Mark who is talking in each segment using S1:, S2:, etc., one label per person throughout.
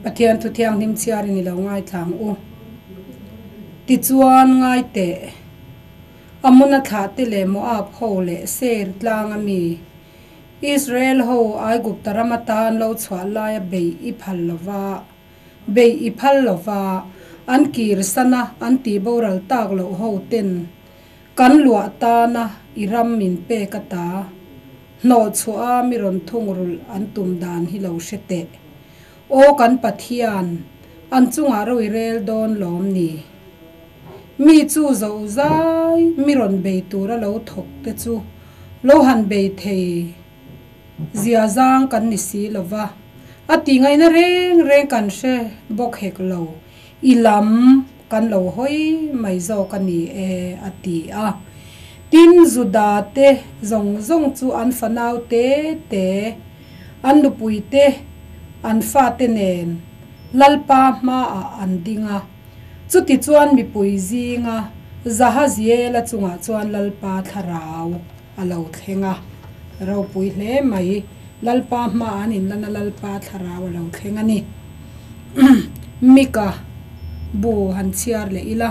S1: Pathian thu thianghlim chhiarin i lo ngaithlang u. Tichuan, ngai teh, Amona thlahte leh Moab ho leh Seir tlanga mi Israel ho Aigupta ram atan lo chhuah laia beih i phal lo va, beih i phal lo va, an kir sana an tih boral tak loh ho ten Kan luah tana i ram min pek ata hnawh chhuah a mi rawn thungrulh an tum dan hi lo hre teh. Aw kan Pathian, an chungah ro i rel dawn lawm ni? Mi chu zo zai mi rawn bei tura lo thawk te chu lo han bei thei zia zang kan ni si lo va, a ti ngaihna reng reng kan hre bawk hek lo. I lam kan lo hawi mai zawk a ni e, a ti a. Tin, Juda te zawng zawng chu an fanau te te, an nupui te, an fate nen Lalpa hmaah an ding a. Chutichuan mipui zinga Jahaziela chungah chuan Lalpa thlarau a lo thleng a. Ropui hle mai, Lalpa hmaah an inlan a, Lalpa thlarau a lo thleng a ni. Mika bu han chhiar leh ila,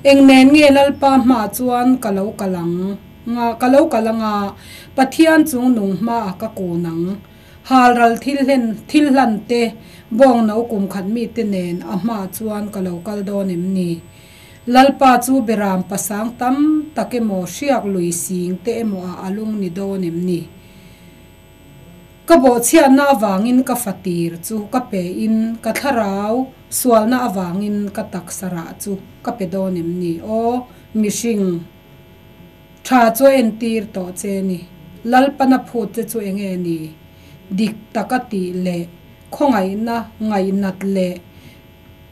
S1: Eng nen nge Lalpa hmaah chuan ka lo kal ang nga, ka lo kal anga Pathian chung nung hmaah ka kun ang. Halral thil hlen, thil hlan te, bawng no kum khat mite nen a hmaah chuan ka lo kal dawn em ni? Lalpa chu beram pasang tam tak emaw hriak lui sing te emaw ah a lung ni dawn em ni? Ka bawhchhiatna avangin ka fatir chu ka pe in ka thlarau sualna avangin ka taksa rah chu ka pe dawn em ni? Aw mihring, tha chu a entir tawh che ni. Lalpana phut che chu enge ni? Dik taka tih leh khawngaihna ngaihnat leh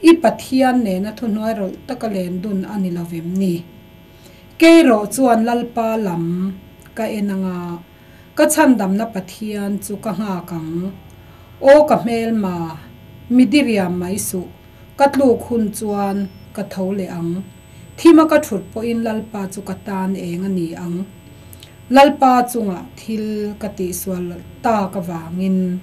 S1: I Pathian nena thuhnuai rawlh taka len dun a ni lovem ni? Keirawh chuan Lalpa lam ka en anga, ka chhandamna Pathian chu ka nghak ang. Aw ka hmelma, mi diriam mai suh, ka tluk hun chuan ka tho leh ang. Thima ka thut pawhin Lalpa chu ka tan eng a ni ang. Lalpa chungah thil ka tihsual tak avangin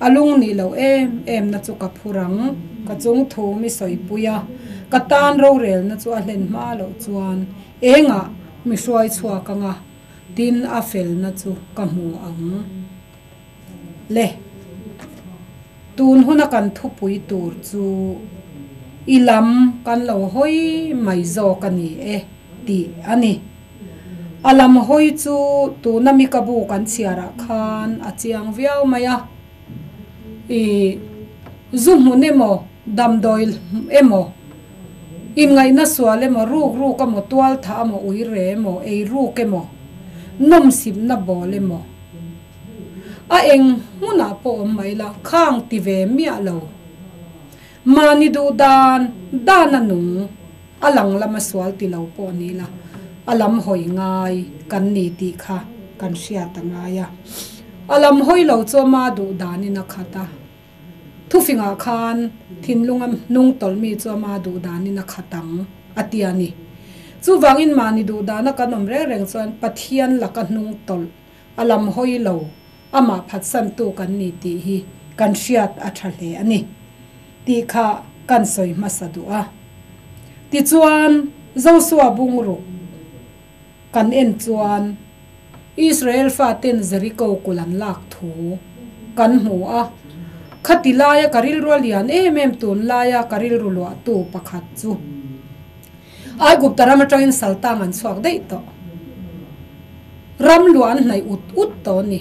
S1: A lung nih loh em em na chu ka phur ang, ka chung thu mi sawipui a, ka tan rorelna chu a hlen hma loh chuan engah mi hruai chhuak ang a, tin a felna chu ka hmu ang. Le, tun huna kan thupui tur chu i lam kan lo hawi mai zawk a ni e tih a ni. A lam hawi chu tuna mi ka bu kan chhiarah khan a chiang viau mai a, i zu hmun emaw, damdawi emaw, inngaihna sual emaw, ruk ruk emaw, tual thah emaw, ui re emaw, ei ruk emaw, nawmsipna bawl emaw, a eng hmunah pawh awm mai la, khang ti ve miah lo. Mahni duh dan dan a nung, a lang lama sual ti lo pawh ni la, a lam hawi ngai kan ni tih kha kan hriat a ngai a. A lam hawi lo chu ama duh danin a khat a. Thufingah khan thinlunga hnung tawlhmi chu ama duh danin a khat ang a ti a ni. Chuvangin mahni duh dana kan awm reng reng chuan Pathian laka hnung tawlh, a lam hawi lo, amah phatsantu kan ni tih hi kan hriat a tha hle a ni tih kha kan sawi hmasa duh a. Tichuan, Josua bungruk kan en chuan Israel faten Jeriko kul an lak thu kan hmu a. Khati laia ka rilru a lian em em tun laia ka rilru luahtu pakhat chu Aigupta ram atangin Saltang an chhuak daih tawh. Ram luah an hnaih ut ut tawh a ni.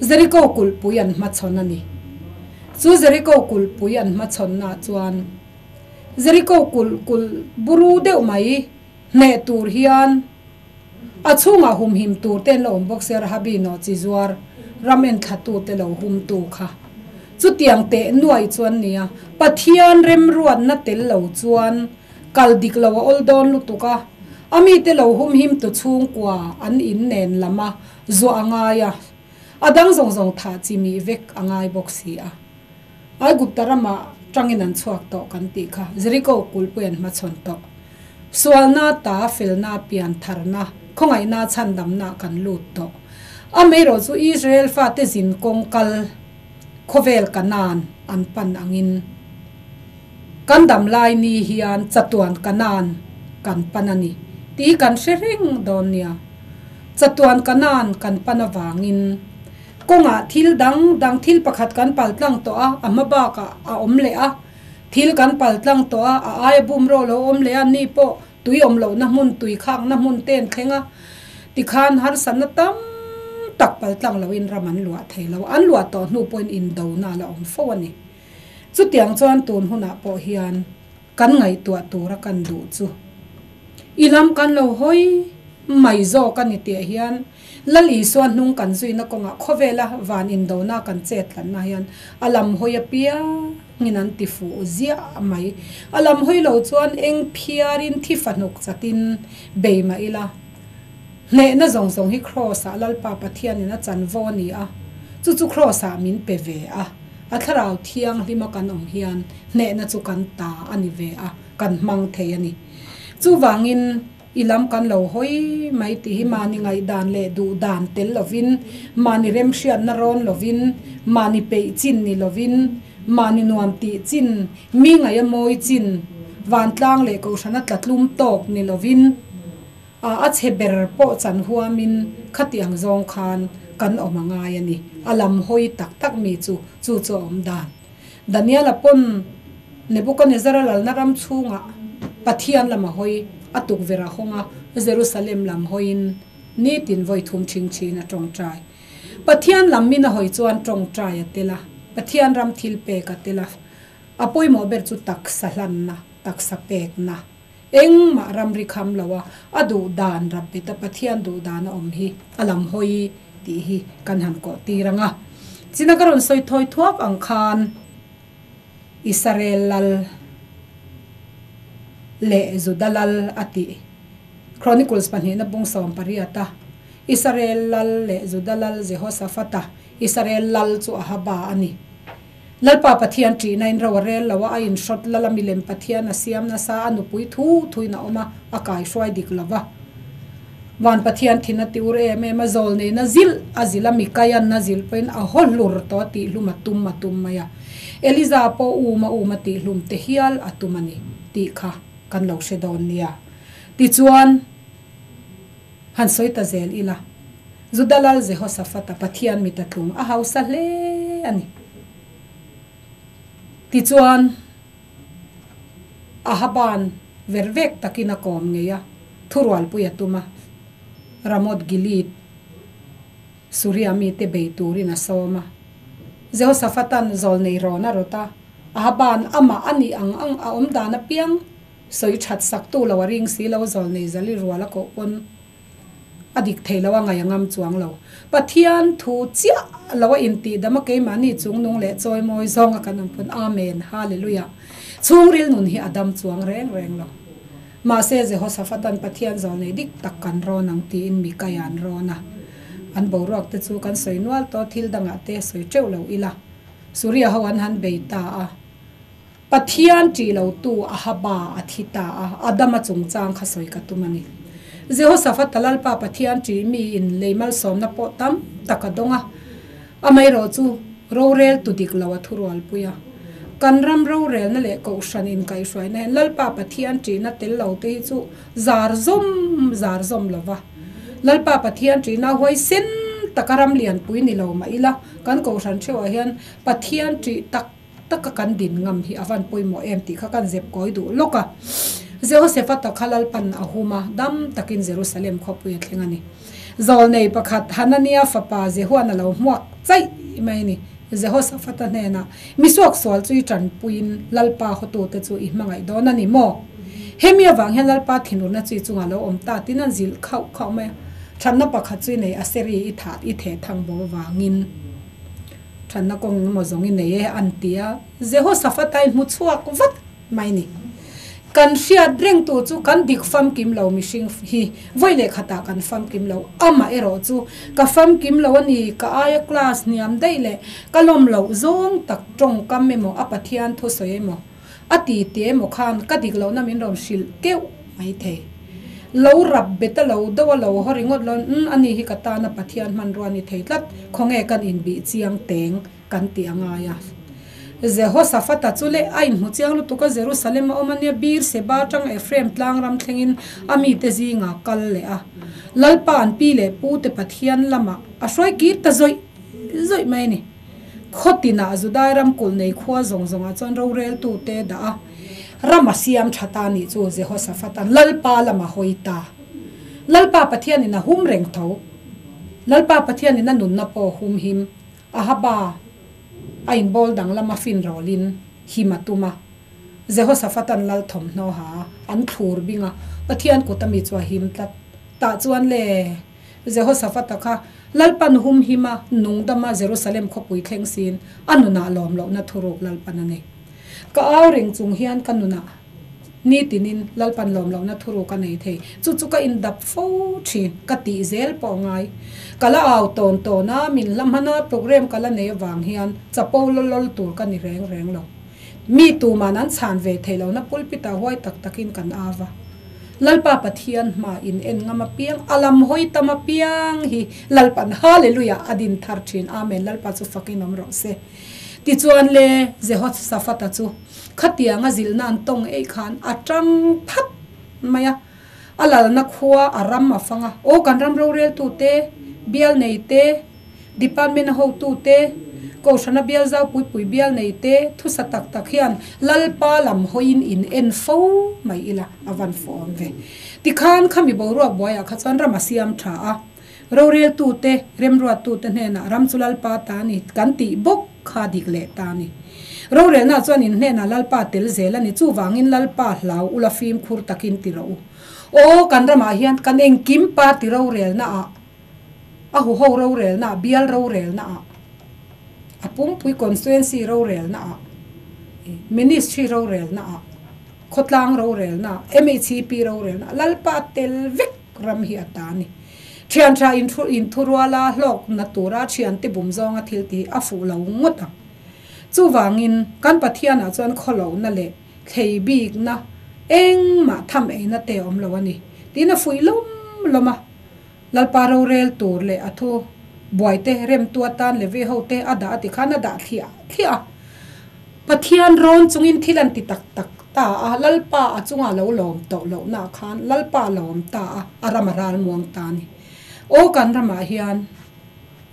S1: Jeriko kulhpui an hmachhawn a ni. Chu Jeriko kulhpui an hmachhawnnaah chuan Jeriko kulh kulh buru deuh mai hneh tur hian a chhungah humhim tur te an lo awm bawk sia Rahabi nawh chi zuar ram enthlatu te lo humtu kha. Chutiang teh nuai chuan nia, Pathian remruatna tel lo chuan kal dik lo a awl dawn lutuk a, a mite lo humhim tu chhungkua an in nen lam a zuah a ngai a, a dang zawng zawng thah chi mih vek a ngai bawk si a. Aigupta ramah tangin an chhuak tawh kan tih kha Jeriko kulhpui an hmachhawn tawh. Sualna ta felna pian tharna khawngaihna chhandamna kan lut tawh. Amaherawh chu Israel fate zin kawng kal khawvel Kanaan an pan angin kan dam lai ni hian chatuan Kanaan kan pan a ni tih kan hre reng dawn nia. Chatuan Kanaan kan pan avangin kawngah thil dang dang thil pakhat kan paltlang tawh a, a hma bakah a awm leh a. Thil kan pal tlang tawh a, a aia bum rawh lo awm leh a, ni pawh tui awm lohna hmun, tui khakna hmun te an thleng a, tikhan harsatna tam tak pal tlang loin ram an luah thei lo, an luah tawh hnu pawhin indona la awm fo a ni. Chutiang chuan tun hunah pawh hian kan ngaihtuah tura kan duh chu i lam kan lo hawi mai zawk a ni tih hian Lal Isua hnung kan zuina kawngah khawvela van indona kan chet tlanna hian a lam hawi apiangin an ti fuh ziah mai. A lam hawi lo chuan eng phiarin thi fahnuk chatin bei mah ila. Hnehna zawng zawng hi Kraws-ah Lalpa Pathianin a chanvo a ni a, chu chu Kraws-ah min pe ve a. A thlarau thianghlima kan awm hian hnehna chu kan ta a ni ve a, kan hmang thei a ni. Chuvangin. I lam kan lo hawi mai tih hi mahni ngaihdan leh duh dan tel lovin, mahni remhriatna rawn lovin, mahni peih chin ni lovin, mahni nuam tih chin, mi ngaih a mawi chin, vantlang leh kohhrana tla tlum tawk ni lovin, a a chhe ber pawh chan huamin khatiang zawng khan kan awm a ngai a ni. A lam hawi tak tak mi chu chu chu a awm dan. Daniela pawn Nebuchadnezzar-a lalna ram chhungah Pathian lam a hawi, a tukverh a hawng a, Jerusalem lam hawiin nitin vawi thum thing thin a tawngtai. Pathian lam min a hawi chuan tawngtai a tel a, Pathian ram thil pek a tel a, a pawimawh ber chu taksa hlanna, taksa pekna. Engmah ramri kham lo a, a duh dan rapbet a Pathian duh dan a awm hi a lam hawi tih hi kan han kawh tir ang a. China ka rawn sawi thawi thuak ang khan Israel lal leh Juda lal a tih Chronicles pahnihna bung 18 a Israel lal leh Juda lal Jehoshaphat-a Israel lal chu Ahaba a ni. Lalpa Pathian ṭihna in ro a rel lo a, a inhrawt lal a milem Pathian a siam nasa, a nupui thu thuin a awm a, a kaihruai dik lo va. Van Pathian thin a ti ur em em a, zawl neina zilh a zilh a, Mikaia'n a zilh pawhin a haw hlur tawh a tihhlum a tum a tum mai a. Eliza pawh um a um a tihhlum te hial a tum a ni tih kha kan lo hre dawn nia. Tichuan. Han sawi ta zel ila, Juda lal Jehoshaphat-a Pathian mit a tlung a hausa hle a ni. Tichuan, Ahaba'n vervek takin a kawm ngei a, thurualpui a tum a, Ramoth-Gilead, Suria mite bei turin a sawm a. Jehoshaphat-a'n zawlnei rawn a rawt a, Ahaba'n amah a nih ang ang a awm dan apiang Sawi that sak tu lo a ring si lo zawl nei zali rual a koh pawn a dik thei lo a ngaih a ngam chuang lo. Pathian thu chiah lo a intih dam a keimahni chung nung leh chawi mawi zawng a kan awm pawn Amen Hallelujah chhungril nun hi a dam chuang reng reng lo. Mahse Jehoshaphat-a'n Pathian zawl nei dik tak kan rawn ang tiin Mikaia an rawn a. An boruak te chu kan sawi nual tawh thil dangah te sawi teuh lo ila Suria ho an han bei ta a. Pathian ṭih lotu Ahaba a thi ta a, Adama chungchang kha sawi ka tum a ni. Jehoshaphat-a Lalpa Pathian ṭih miin lei malsawmna pawh tam tak a dawng a, amaherawh chu roreltu dik lo a thurualpui a. Kan ram rorelna leh kohhran inkaihhruaina hian Lalpa Pathian ṭihna tel lo te hi chu zar zawm zar zawm lo va. Lalpa Pathian ṭihna huaisen taka ram lianpui ni lo mah ila, kan kohhran theuhah hian Pathian ṭih tak taka kan din ngam hi a van pawimawh em tih kha kan zep kawi duh lawk a. Jehoshaphat kha Lalpan a hum a, dam takin Jerusalem khawpui a thleng a ni. Zawlnei pakhat Hanania fapa Jehuan a lo hmuak chaih mai a ni. Jehoshaphat-a hnenah, Mi suaksual chu i tanpuiin Lalpa hawtute chu i hmangaih dawn a ni maw? Hemi avang hian Lalpa thinurna chu i chungah lo awm ta tin an zilh khauh khauh mai a. Thatna pakhat chu i nei a, Seri i thah i theh thang bo avangin. Thatna kawng engemaw zawng i nei e an ti a, Jehoshaphat-a in hmu chhuak vat mai ni. Kan hriat reng tur chu kan dik famkim lo mihring hi vawi leh khatah kan famkim lo. Amah erawh chu ka famkim lo a ni, ka aia class hniam daih leh ka lawm loh zawng tak tawngkam emaw a Pathian thusawi emaw a ti ti emaw khan ka dik lohna min rawn hrilh keuh mai thei. Lo rap bet a lo deuh a lo haw ringawt lo umm a ni hi ka tana Pathian hmanrua ni thei tlat, khawnge kan inbih chiang teng kan tih a ngai a. Jehoshaphat-a chu leh a inhmu chiang lutuk a, Jerusalem a awm a nia, Beer-sheba atang Ephraim tlang ram thlengin a mite zingah kal leh a. Lalpa an pi leh pute Pathian lamah a hruai kir ta zawih zawih mai a ni. Khaw tinah Judai ram kulh nei khua zawng zawngah chuan roreltute dah a, ram a siam tha ta nih chu Jehoshaphat-a'n Lalpa lam a hawi ta. Lalpa Pathianin a hum reng tho. Lalpa Pathianin a nunna pawh a hum him. Ahaba a inbawl danglam a fin rawlin him a tum a. Jehoshaphat-a'n lal thawmhnaw ha an thlur bing a, Pathian kut ami chu a him tlat. Tah chuan le Jehoshaphat-a kha Lalpan hum him a, nung dam a Jerusalem khawpui thleng siin a nunah lawm lohna thuruk Lalpan a nei. Ka au reng chung hian ka nunah nitinin Lalpan lawm lohna thuruk a nei thei. Chu chu ka indap fo thin, ka tih zel pawh ngai. Ka la au tawn tawn a, min hla hmana program ka la nei avang hian chapo lawlawl tur ka ni reng reng lo. Mi tuman an chhan ve theih lohna pulpit-ah huai tak takin kan au va. Lalpa Pathian hma in en ngam apiang, a lam hawi tam apiang hi Lalpan Hallelujah a din thar thin. Amen. Lalpa chu fakin awm rawh se. Tichuan le Jehoshaphat-a chu khatianga zilhna an tawng eih khan a tang phat mai a, a lalna khua a ram a fang a, Aw kan ram roreltute, bial neite, Department a hotute, Kohhrana bial zau puipui bial neite thusa tak tak hian Lalpa lam hawiin in en fo mai ila a van fawm ve. Tikhan khami boruak buaiah kha chuan ram a siam tha a, roreltute, remruattute hnenah ram chu Lalpa ta a ni kan tih bawk kha dik leh ta a ni. Rorelna chuan in hnenah Lalpa tel zel a ni, chuvangin Lalpa hlau ula fimkhur takin ti rawh u. Aw kan ramah hian kan engkim party rorelnaah A huho rorelna, bial rorelnaah, a pumpui constituency rorelnaah, ministry rorelnaah, khawtlang rorelnaah, MHCP rorelnaah, Lalpa tel vek ram hi a ta a ni. Thian tha inthuruala hlawkna tura thiante bum zawnga thil tih a fuh lo ngawt ang. Chuvangin kan Pathianah chuan khawlohna leh thlei bikna engmah tham eina te a awm lo a ni tiin a fuih lawm lawm a. Lalpa rorel tur leh a thu buaite remtu atan Levi hote a dah a ti khan a dah thliah thliah a. Pathian rawn chungin thil an ti tak tak ta a, Lalpa a chunga lo lawm tawh lohna khan Lalpa a lawm ta a, a ram a ral muang ta a ni. Aw kan ramah hian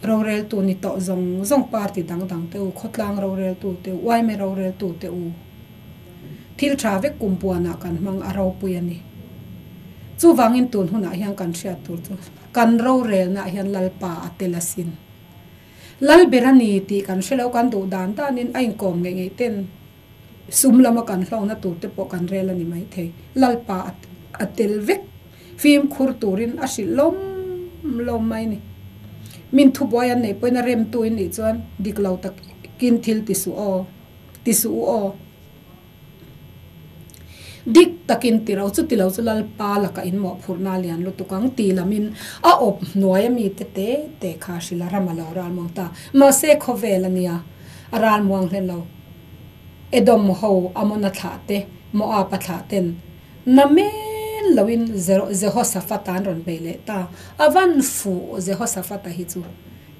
S1: roreltu ni tawh zawng zawng party dang dang te u, khawtlang roreltu te u, uaime roreltu te u, Thil tha vek kum puanah kan hmang a ropui a ni. Chuvangin tun hunah hian kan hriat tur chu kan rorelnaah hian Lalpa a tel asin. Lalber a ni tih kan hre lo, kan duh dan danin a inkawm ngeih ngeih ten sum lama kan hlawkna tur te pawh kan rel a ni maithei. Lalpa a tel vek fimkhur turin a hrilh lawm lawm mai a ni. Min thubuai an neih pawhin a remtu in nih chuan dik lo takin thil ti suh aw. Ti suh u aw. Dik takin ti ro chu ti lo chu Lalpa lakah in mawhphurhna a lian lutuk ang ti lamin a awp hnuai a mite te te kha a hrilh a, ram a lo ralmuang ta. Mahse khawvel a nia, a ralmuang hlen lo. Edom ho Amona thlah te, Moab a thlah ten na men loin Jehoshaphat-a an rawn bei leh ta. A van fuh Jehoshaphat-a hi chu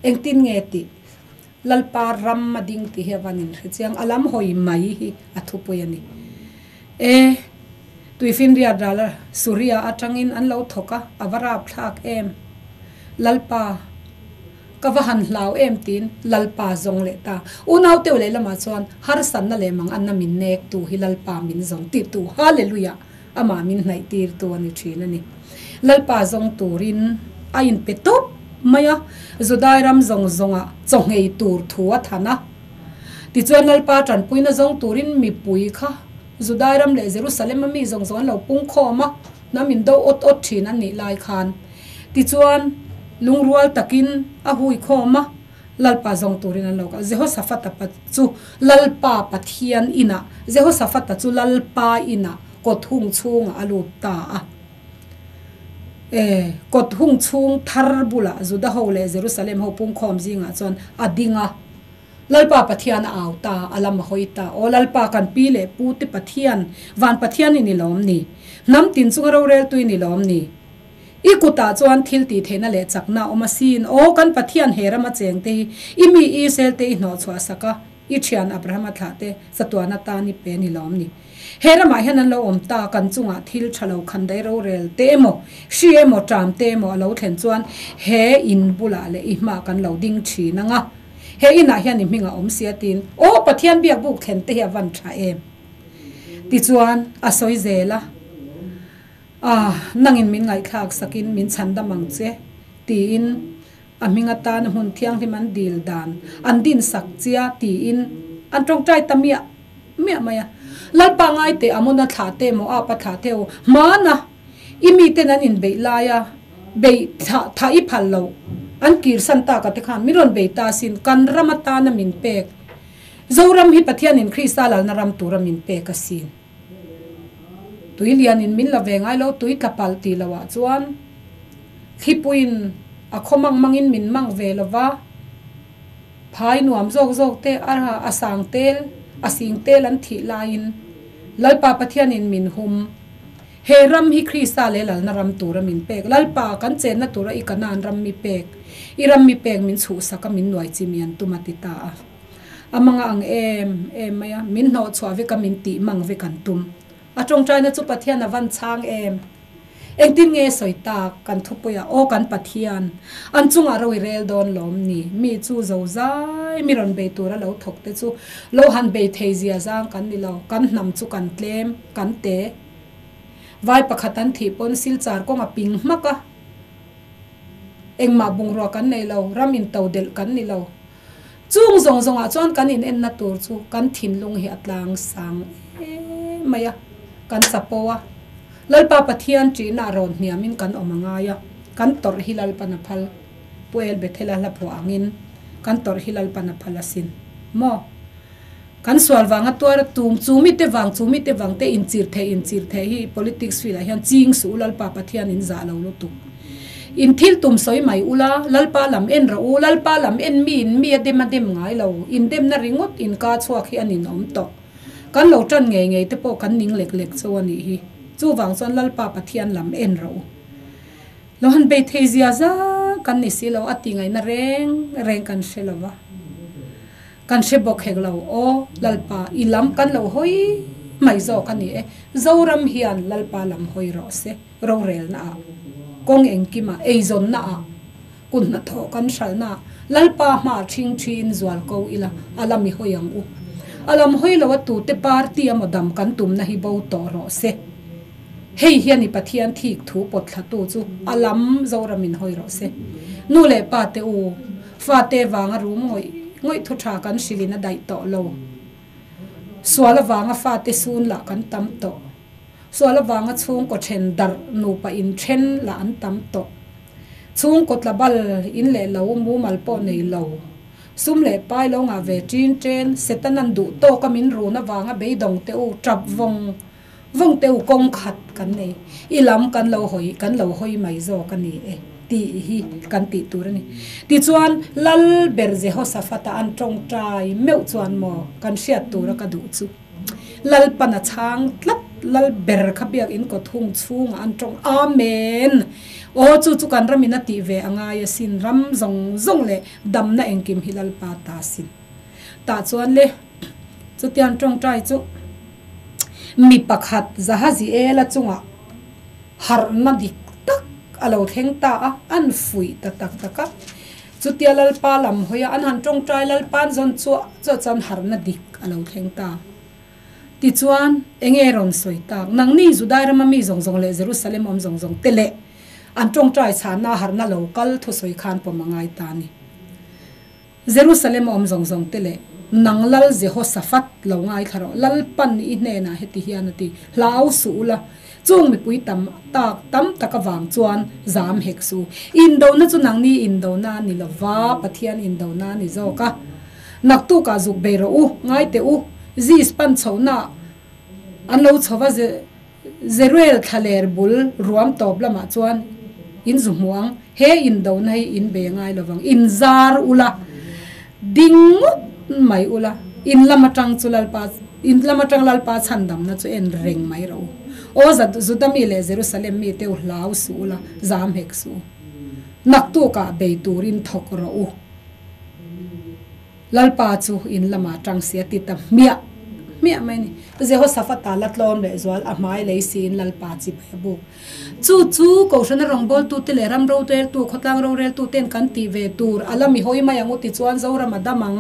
S1: engtin nge tih Lalpa ram a ding tih hi a van inhre chiang, a lam hawi mai hi a thupui a ni. E, Tuifinriat ral Suria atangin an lo thawk a, a va rap thlak em? Lalpa, ka va han hlau em tiin Lalpa zawng leh ta. Unau teuh leh lamah chuan harsanna leh mang anna min nek tu hi Lalpa min zawng tir tu, Hallelujah! Amah min hnaih tir tu a ni thin a ni. Lalpa zawng turin a inpe tawp mai a, Judai ram zawng zawngah chawngei tur thu a than a. Tichuan Lalpa tanpuina zawng turin mipui kha Judai ram leh Jerusalem a mi zawng zawng an lo pung khawm a, hnam in do awt awt thin an nih lai khan. Tichuan lungrual takin a hui khawm a. Lalpa zawng turin an lo kal. Jehoshaphat-a pa chu Lalpa Pathian inah, Jehoshaphat-a chu Lalpa inah kawt hung chhungah a lut ta a. E, kawt hung chhung thar bulah Juda ho leh Jerusalem ho pungkhawm zingah chuan a ding a. Lalpa Pathian a au ta, a lam a hawi ta. Aw Lalpa, kan pi leh pu te Pathian, van Pathian i ni lawm ni? Hnam tin chunga roreltu i ni lawm ni? I kutah chuan thil tih theihna leh chakna a awm asin. Aw kan Pathian he rama cheng te hi i mi Israel te i hnawhchhuah sak a, i thian Abrahama thlah te chatuan atan i pe ni lawm ni? He ramah hian an lo awm ta, kan chungah thil tha lo khandai rorel te emaw, hri emaw, ṭam te emaw a lo thlen chuan he in bulah leh i hmah kan lo ding thin ang a. He inah hian i hming a awm sia tiin, Aw Pathian biakbuk thlen te hi a van tha em? Tichuan a sawi zel a. A, nangin min ngaihthlak sakin min chhandam ang che, tiin a hming atana hmun thianghlim an dil dan an din sak chia tiin an tawngtai ta miah miah mai a. Lalpa ngai teh Amona thlah te emaw Apa thlah te u, hmana i miten an inbeih laia beih thah thah i phal loh an kirsan taka te khan min rawn bei ta asin, kan ram atana min pek Zoram hi Pathianin Krista lalna ram tura min pek asin. Tui lianin min la ve ngai lo, tui tla palh tih loh ah chuan thlipuiin a khaw mang mangin min mang ve lo va, phai nuam zawk zawk te a a sang tel, a sing tel an thih laiin Lalpa Pathianin min hum. He ram hi Krista leh lalna ram tura min pek, Lalpa kan chenna tura i Kanaan ram mi pek, i ram mi pek min chhuhsak a min nuai chi mian tum a ti ta a. A manga ang em em mai a, min hnawh chhuah vek a min tih mang vek an tum. A tawngtaina chu Pathian a van chhang em? Engtin nge sawi tak kan thupuiah aw kan Pathian, an chungah ro i rel dawn lawm ni? Mi chu zo zai, mi rawn bei tura lo thawk te chu lo han bei thei zia zang kan ni lo, kan hnam chu kan tlem, kan te. Vai pakhat an thih pawn silchar kawng a ping hmak a, engmah bungrua kan nei lo, ram in to delh kan ni lo. Chung zawng zawngah chuan kan inenna tur chu kan thinlung hi a tlang sang em mai a, kan chapo a. Lalpa Pathian ṭihna a rawn hniamin kan awm a ngai a, kan tawrh hi Lalpan a phal. Pu El Bethela hla phuah angin kan tawrh hi Lalpan a phal asin. Maw? Kan sual vanga tuar a tum, chu mite vang, chu mite vang te inchir theh inchir theh hi politics field ah hian ching suh u Lalpa Pathian in zah lo lutuk. In thil tum sawi mai ula, Lalpa lam en rawh u, Lalpa lam en mi in mi a dem a dem ngai lo, in demna ringawt in ka chhuak hi a nin awm tawh. Kan lo tan ngei ngei te pawh kan ning lek lek cho a nih hi. Chuvang chuan Lalpa Pathian lam en rawh u. Lo han bei thei zia za kan ni si lo a ti ngaihna reng reng kan hre lo va. Kan hre bawk hek lo, aw Lalpa, i lam kan lo hawi mai zawk a ni e. Zoram hian Lalpa lam hawi rawh se, rorelna ah, kawng engkim ah, eizawnna ah, kut hnathawh kan hralhna ah, Lalpa hma ṭhing ṭhiin zual ko ila, a lam i hawi ang u. A lam hawi lo a tute party emaw dam kan tumna hi bo tawh rawh se. Hei hian i Pathian thik thu pawt thlatu chu a lam Zoramin hawi rawh se. Nu leh pa te u, fate vanga rum ngawih ngawih thu tha kan hrilhin a daih tawh lo. Sual avanga fate sun lah kan tam tawh. Sual avanga chhungkaw then darh nupa in then lah an tam tawh. Chhungkaw tla bal in leh lo mumal pawh nei lo. Sum leh pai lo ngah ve ṭin ṭen, Setanan duh tawka min run avanga beidawng te u, ṭap vawng Vawng teu kawng khat kan nei, i lam kan lo hawi, kan lo hawi mai zawk a ni e tih hi kan tih tur a ni. Tichuan, Lal ber Jehoshaphat-a an tawngtai meuh chuan maw kan hriat tura ka duh chu? Lalpan a chhang tlat, Lal ber kha biakinn kawt hung chhungah an tawng, Amen! Aw, chu chu kan ramin a tih ve a ngai asin, ram zawng zawng leh damna engkim hi Lalpa ta asin. Tah chuan le, chutiang tawngtai chu. Mi pakhat Zahaziela chungah harhna dik tak a lo thleng ta a, an fuih ta tak tak a. Chutia Lalpa lam hawi a, an han tawngtai Lalpa'n zawn chuah chuah chuan harhna dik a lo thleng ta. Tichuan, enge rawn sawi tak? Nangni Judai rama mi zawng zawng leh Jerusalem awm zawng zawng te leh an tawngtai chhana harhna lo kal thusawi khan pawm a ngai ta a ni. Jerusalem awm zawng zawng te leh Nang Lal Jehoshaphat lo ngaithla rawh, Lalpan i hnenah heti hian a ti, Hlau suh ula, chung mipui tam tak tam tak avang chuan zam hek suh. Indona chu nangni indona a ni lova, Pathian indona a ni zawk a. Naktukah zuk bei rawh u, ngai teh u, Zis pan chhohna an lo chho va, Zeruel thlaler bul ruam tawp lamah chuan in zu hmu ang, he indona hi in bei ngai lovang, in zar ula, ding ngawt mai ula, in lam atang chu Lalpa, in lam atang Lalpa chhandamna chu en reng mai rawh u. Aw Juda mi leh Jerusalem mi te u hlau suh ula, zam hek suh u. Naktukah bei turin thawk rawh u. Lalpa chu in lamah tang si a ti ta hmiah hmiah mai a ni. Jehoshaphat-a la tlawm leh zual a hmai lei siin Lalpa chi bai a buk. Chu chu Kohhrana rawngbawltute leh ram roreltu, khawtlang roreltuten kan tih ve tur a la mi hawi mai ang u ti chuan Zoram a dam ang.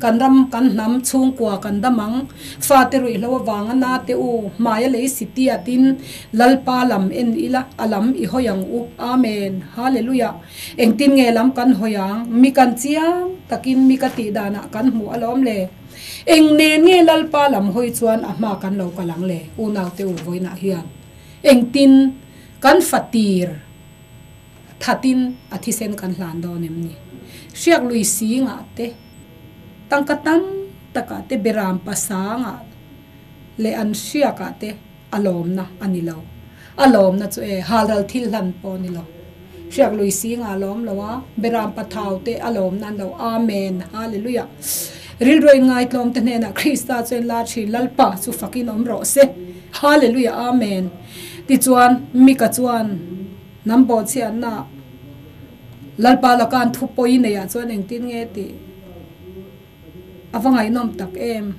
S1: Kan ram, kan hnam, chhungkua kan dam ang. Fate ruihhlo avanga na te u, hmai a lei si tiatin Lalpa lam en ila a lam i hawi ang u. Amen. Hallelujah. Engtin nge lam kan hawi ang? Mi kan chiang takin mi ka tih danah kan hmuh alawm le. Eng nen nge Lalpa lam hawi chuan a hma kan lo kal ang le? Unaute u vawiinah hian engtin kan fatir thatin a thisen kan hlan dawn em ni? Hriak lui singah te, tangka tam takah te, beram pasangah leh an hriakah te, A lawmna a ni lo. A lawmna chu e, halral thil hlan pawh a ni lo. Hriak lui singah a lawm lo a, Beram Pathau te a lawmna an lo. Amen! Hallelujah! Rilru in ngaitlawm te hnenah Krista chu en la thin, Lalpa chu fakin awm rawh se. Hallelujah! Amen! Tichuan, Mika chuan hnam bawhchhiatna Lalpa laka an thu pawi neihah chuan engtin nge tih? A va ngaihnawm tak em!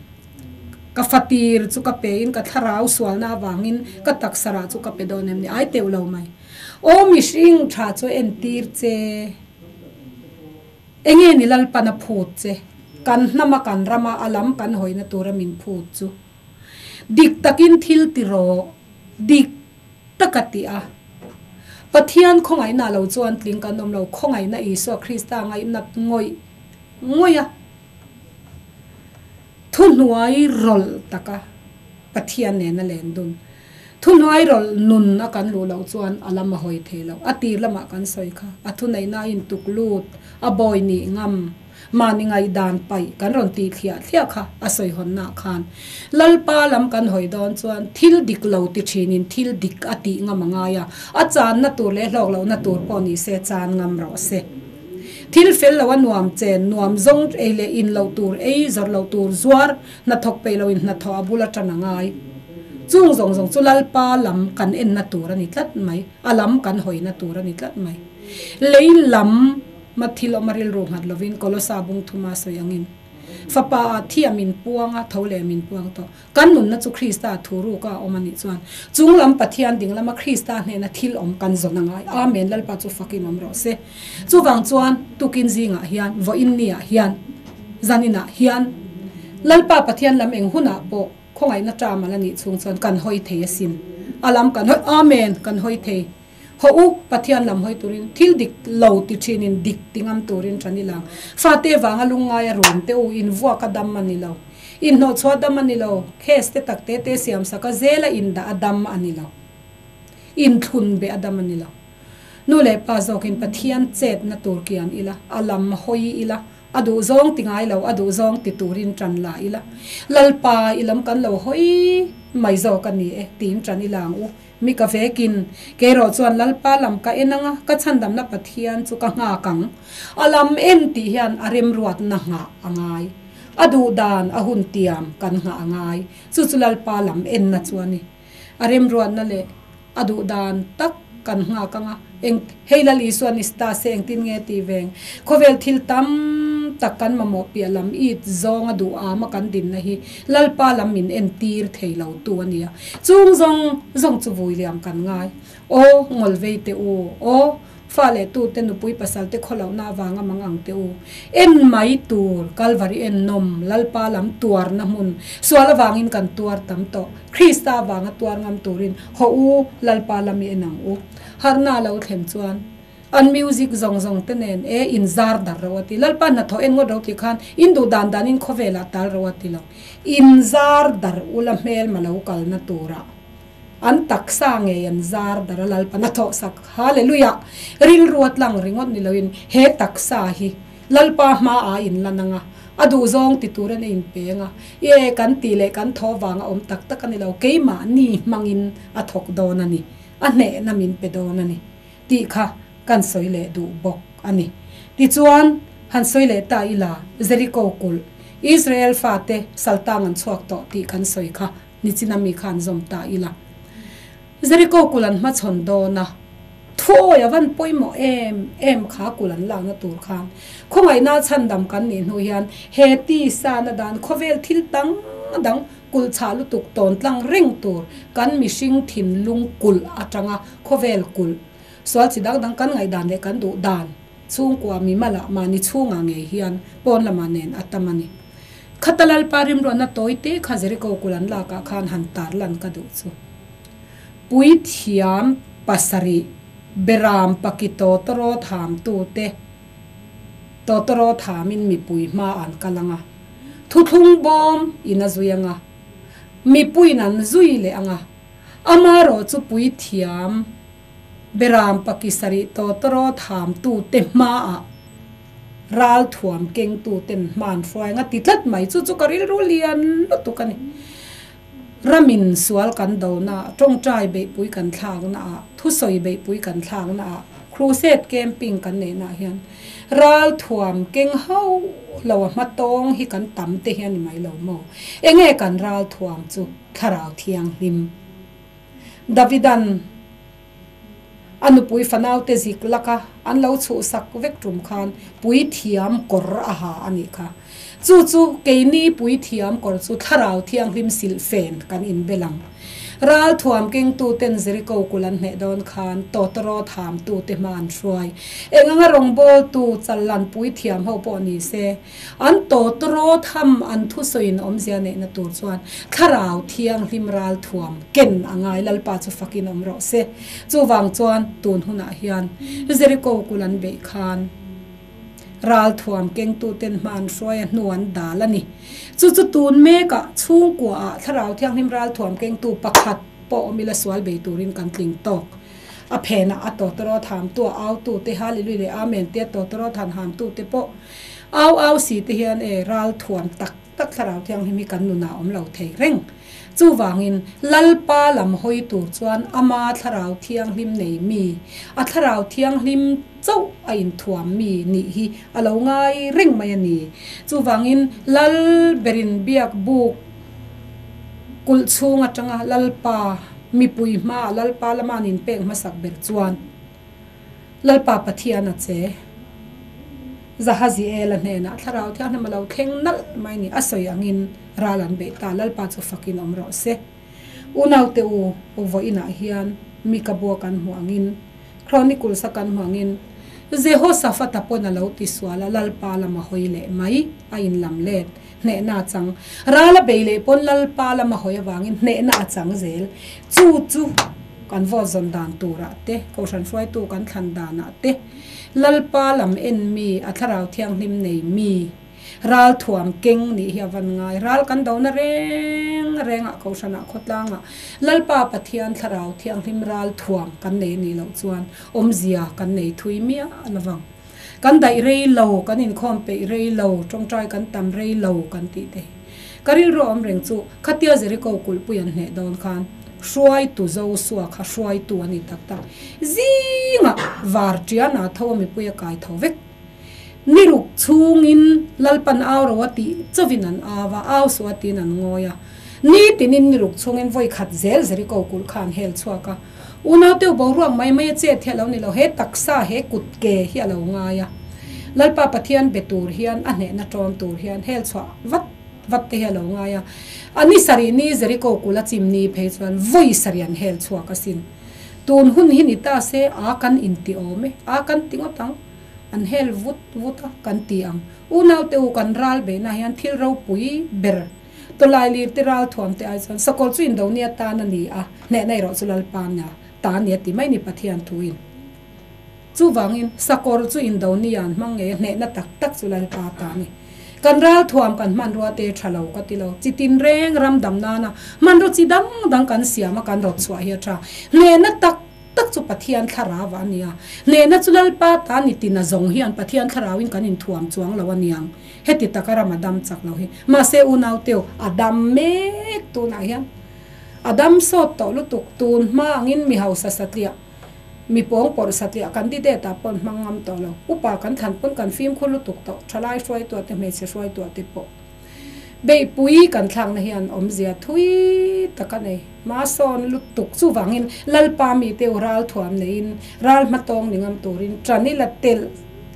S1: Ka fatir chu ka pe in ka thlarau sualna avangin ka taksarah chu ka pe dawn em ni? Ai teuh lo mai. Aw mihring tha chu entir che. Enge ni Lalpan a phut che? Kan hnama kan rama a lam kan hawina tura min phut chu. Dik takin thil ti rawh. Dik taka ti a. Pathian khawngaihna lo chuan tling kan awm lo. Khawngaihna Isua Krista ngaihnat ngawih ngawih a, thuhnuai rawlh taka Pathian nena len dun. Thuhnuai rawlh nun a kan luh loh chuan a lam a hawi thei lo. A tir lamah kan sawi kha, a thuneihna a intuk lut, a bawi nih ngam, mahni ngaihdan paih kan rawn tih thliah thliah kha a sawi hawnnaah khan Lalpa lam kan hawi dawn chuan thil dik lo ti thinin thil dik a tih ngam a ngai a, a channa tur leh hlawk lohna tur pawh ni se chan ngam rawh se. Thil fel lo a nuam chen, nuam zawng ei leh in loh tur, ei zawrh loh tur, zuar, hnathawk peih loin hnathawh a bul a tan a ngai. Chung zawng zawng chu Lalpa lam kan enna tur a ni tlat mai, a lam kan hawina tur a ni tlat mai. Lei lam ma thil awm a rilru nghat lovin Kolosa bung thuma sawi angin, Fapa ah thi a min puang a, tho leh a min puang tawh. Kan nunna chu Krista thu ruka a awm a nih chuan chung lam Pathian ding lama Krista hnena thil awm kan zawn a ngai. Amen Lalpa chu fakin awm rawh se. Chuvang chuan tukin zingah hian, vawiin niah hian, zaninah hian Lalpa Pathian lam eng hunah pawh khawngaihna ṭam al a nih chhung chuan kan hawi thei asin. A lam kan hawi, Amen, kan hawi thei. Haw u, Pathian lam hawi turin thil dik lo ti ṭhinin dik ti ngam turin ṭan i lang. Fate vanga lungngai a rum te u, invuak a dam a ni lo. Inhnawhchhuah dam a ni lo, case te tak te te siam sak a zela indah a dam a ni lo. Inthlun beh a dam a ni lo. Nu leh pa zawkin Pathian chetna tur kian ila, a lam hawi ila, a duh zawng ti ngai lo, a duh zawng ti turin ṭan la ila. Lalpa i lam kan lo hawi mai zawk a ni e, tiin ṭan ila ang u. Mi ka vekin, keirawh chuan Lalpa lam ka en ang a, ka chhandamna Pathian chu ka nghak ang. A lam en tih hian a remruatna nghah a ngai. A duh dan a hun tiam kan nghah a ngai. Chu chu Lalpa lam enna chu a ni. A remruatna leh a duh dan tak kan nghak ang a. Eng, hei Lal Isua ni ta se engtin nge tih veng? Khawvel thil tam tak kan mamawh piah lam it zawng a duh am a kan dinna hi Lalpa lam min entir thei lo tu a nia. Chung zawng zawng chu vui liam kan ngai. Aw, ngawl vei teh u. Aw, fa leh tu te nupui pasal te khaw lohna avanga mang ang teh u. En mai tur, Kalvari en nawm, Lalpa lam tuarna hmun, sual avangin kan tuar tam tawh. Krista avanga tuar ngam turin haw u, Lalpa lam i en ang u. Harhna lo thlen chuan. An music zawng zawng te nen e in zar dar ro a ti. Lalpa hnathawh en ngawt ro tih khan in duh dan dan in khawvel ah tal ro a ti lo. In zar dar ula hmelma lo kalna turah an taksa ngei an zar dar a Lalpa hnathawh sak. Hallelujah! Rilru a tlang ringawt ni loin he taksa hi Lalpa hma ah in lan anga a duh zawng ti tur in a inpeng a. Ie kan tih leh kan thaw vang a awm tak tak a ni lo. Keimahni hmangin a thawk dawn a ni. A hnehna min pe dawn a ni. Tih kha kan sawi leh duh bawk a ni. Tichuan, han sawi leh ta ila, Jeriko kulh, Israel fate saltang an chhuak tawh tih kan sawi kha nichina mi kha an zawm ta ila. Jeriko kulh an hmachhawn dawn a, thuawi a van pawimawh em em kha kulh an lakna tur khan khawngaihna chhandam kan nih hnu hian he tisa na dan khawvel thil dang dang Kulh chhah lutuk tawn tlang reng tur kan mihring thinlung kulh atanga khawvel kulh sual chi dang dang kan ngaihdan leh kan duh dan chhungkua mi malah mahni chhungah ngei hian pawn lamah nen a tam a ni. Khata Lalpa rimruatna tawi te kha Jericho kulh an lakah khan han tar lan ka duh chu. Puithiam pasarih Beram Pakito tawraw thamtute tawtawraw thamin mipui hma an kal ang a. Thuthlung bawm in a zui anga, mipuiin an zui leh anga, amarawh chu puithiam Beram Pakisarih tawtawraw thamtute hmaah ral thuam kengtuten hma an hruai anga ti tlat mai chu chu ka rilru lian lutuk a ni. Ramin sual kan dona, tawngtai beihpui kan thlaknaah, thusawi beihpui kan thlaknaah, crusade camping kan neihnaah hian ral thuam keng hauh lo a hma tawng hi kan tam te hi a ni mai lo maw? Enge kan ral thuam chu Thlarau Thianghlim? Davidan a nupui fanaute zik laka an lo chhuhsak vek tum khan puithiam kawr a ha a nih kha. Chu chu keini puithiam kawr chu Thlarau Thianghlim silh fen kan inbel ang. Ralthuam kengtuten Jericho kulh an hneh dawn khan tawtawraw thamtute hma an hruai. Eng anga rawngbawltu challan puithiam ho pawh ni se, An tawtawraw tham an thusawiin awmzia neihna tur chuan Thlarau Thianghlim ralthuam ken a ngai Lalpa chu fakin awm rawh se. Chuvang chuan tun hunah hian Jericho kulh an beih khan ralthuam kengtuten hma an hruai a hnu an dal a ni. Chu chu tun mekah chhungkuaah Thlarau Thianghlim ralthuam kengtu pakhat pawh awm ila sual bei turin kan tling tawk. A phenah a tawtawraw thamtu a autute Hallelujah leh Amen tia tawtawraw than hamtute pawh Au au si te hian e ral thuam tak tak Thlarau Thianghlim hi kan nunah awm lo thei reng. Chuvangin Lalpa lam hawi tur chuan ama Thlarau Thianghlim nei mi, a Thlarau Thianghlim chauh a inthuam mi nih hi a lo ngai reng mai a ni. Chuvangin Lal berin biak buk kulh chhung atanga Lalpa mipui hmaah Lalpa lama an inpek hmasak ber chuan, Lalpa Pathian a che. Zahaziela hnenah Thlarau Thianghlim a lo thleng nalh mai ni a sawi angin ral an beih ta. Lalpa chu fakin awm rawh se. Unaute u, vawiinah hian Mika bua kan hmuh angin, Chronicles a kan hmuh angin, Jehoshaphat-a pawn a lo ti sual a, Lalpa lama hawi leh mai a inlam let, hnehna a chang. Ral a bei leh pawn Lalpa lama hawi avangin hnehna a chang zel. Chu chu. Kan vote zawn dan turah te, Kohhran hruaitu kan thlan danah te, Lalpa lam en mi, a Thlarau Thianghlim nei mi, ral thuam keng nih hi a van ngai. Ral kan dona reng rengah Kohhranah khawtlangah Lalpa Pathian Thlarau Thianghlim ral thuam kan nei anih loh chuan awmzia kan nei thui miah lovang. Kan daih rei lo, kan inkhawm peih rei lo, tawngtai kan tam rei lo kan tih te hi. Ka rilru a awm reng chu khatia Jericho kulhpui an hneh dawn khan hruaitu Josua kha hruaitu a ni tak tak. Zingah var tiana tho a mipui a kai tho vek. Ni ruk chhungin Lalpan au ro a tih chawin an au a, au suh a tiin an ngawi a. Ni tinin ni ruk chhungin vawi khat zel Jericho kulh kha an hel chhuak a. Unau teu boruak mai mai a chet hi a lo ni lo, he taksa, he kut ke hi a lo ngai a. Lalpa Pathian be tur hian, a hnehna ṭawm tur hian hel chhuah vat vat te hi a lo ngai a. A ni sarih ni Jericho kulh a chim ni phei chuan vawi sarih an hel chhuak asin. Tun hun hi ni ta se, a kan inti awm e, a kan ti ngawt ang, an hel vut vut a, kan ti ang. Unau te u kan ral beihna hian thil ropui ber Tawlai lir te ral thuam te ai chuan sakawr chu indo ni atan a ni a, hnehna erawh chu Lalpa nia ta a ni a ti mai ni Pathian thuin. Chuvangin, sakawr chu indo ni an hmang ngei a, hnehna tak tak chu Lalpa ta a ni. Kan ralthuam kan hmanrua te tha lo ka ti lo. Chi tinreng ram dam nana hmanraw chi dang dang kan siam a kan rawt chhuah hi a tha. Hnehna tak tak chu Pathian thlarau a nia. Hnehna chu Lalpa ta ni tina zawng hian Pathian thlarauin kan inthuam chuang lo a niang. Heti taka ram a dam chak lo hi. Mahse unauteu a dam mek tunah hian a dam sawt tawh lutuk tun hma angin mi hausa satliah Mi pawng pawrh satliah kan di det ah pawn hmang ngam tawh lo. Upa kan thlan pawn kan fimkhur lutuk tawh, thalai hruaituah te hmeichhe hruaituah te pawh. Beihpui kan thlakna hian awmzia thui tak a nei. Hma sawn lutuk chuvangin Lalpa mite u ral thuam neiin ral hmatawng ni ngam turin tan ila telh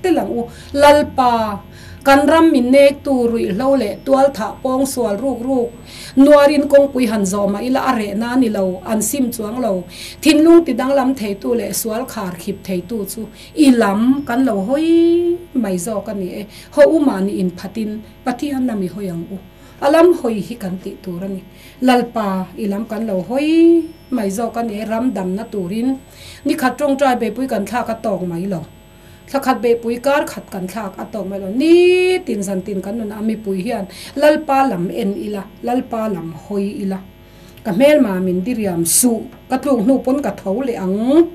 S1: telh ang u. Lalpa. Kan ram min nektu ruihhlo leh tualthah pawng sual ruk ruk nuarin kawngpui han zawh mah ila a rehna a ni lo, an sim chuang lo. Thinlung ti danglam theitu leh sual khar khip theitu chu i lam kan lo hawi mai zawk a ni e. Haw u mahni inphatin Pathian lam i hawi ang u. A lam hawi hi kan tih tur a ni. Lalpa i lam kan lo hawi mai zawk a ni e, ram damna turin nikhat tawngtai beipui kan thlak a tawk mai lo. Thla khat beihpui kar khat kan thlak a tawk mai lo. Nitin zan tin kan nunah mipui hian Lalpa lam en ila, Lalpa lam hawi ila. Ka hmelma min diriam suh, ka tluk hnu pawn ka tho leh ang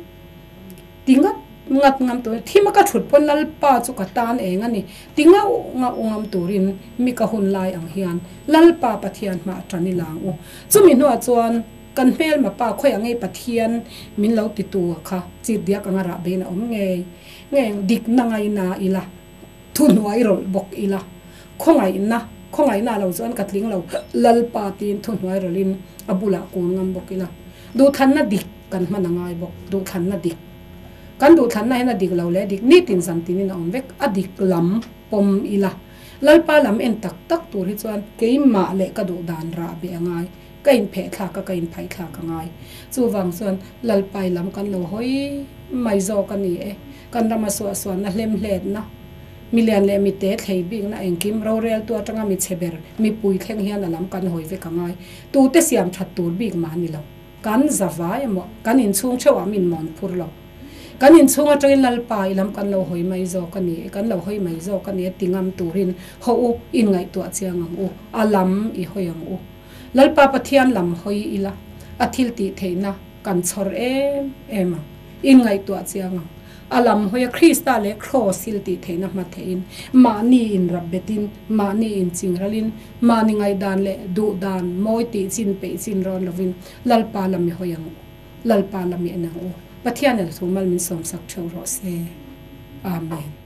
S1: ti ngat ngat ngam turin, thim a ka thut pawn Lalpa chu ka tan eng a ni ti ngauh ngauh ngam turin mi ka hun lai ang hian Lalpa Pathian hmah tan ila ang u. Chumi hnuah chuan. Kan hmelma pa khawiah ngei Pathian min lo ti tu a kha chit diak anga rah bein a awm ngei ngei ang. Dikna ngaina ila, thuhnuai rawlh bawk ila, khawngaihna, khawngaihna a lo chuan ka tling lo Lalpa tiin thuhnuai rawlhin a bulah kun ngam bawk ila. Duhthlanna dik kan hman a ngai bawk, duhthlanna dik. Kan duhthlanna hian a dik lo leh dik nitin zan tinin a awm vek, a dik lam pawm ila. Lalpa lam en tak tak tur hi chuan keimah leh ka duhdan rah beh a ngai. Ka inpheh thlak a, ka inphaih thlak a ngai. Chuvang chuan Lalpai lam kan lo hawi mai zawk a ni e. Kan rama suahsuanna hlemhletna, milian leh mite thlei bikna engkim roreltu atanga mi chhe ber, mipui thleng hian a lam kan hawi vek a ngai. Tute siam that tur bik mah a ni lo. Kan za vai emaw, kan inchhung theuhah min mawn phur lo. Kan inchhung atangin Lalpa i lam kan lo hawi mai zawk a ni e, kan lo hawi mai zawk a ni e ti ngam turin haw u, inngaihtuah chiang ang u, a lam i hawi ang u. Lalpa Pathian lam hawi ila, a thil tih theihna kan chhawr em em ang. Inngaihtuah chiang ang. A lam hawia Krista leh Kraws thil tih theihna hma theihin, mahni inrapbetin, mahni inchinghralin, mahni ngaihdan leh duhdan mawi tih chin peih chin rawn lovin Lalpa lam i hawi ang u. Lalpa lam i en ang u. Pathian el thu mal min sawmsak theuh rawh se. Amen.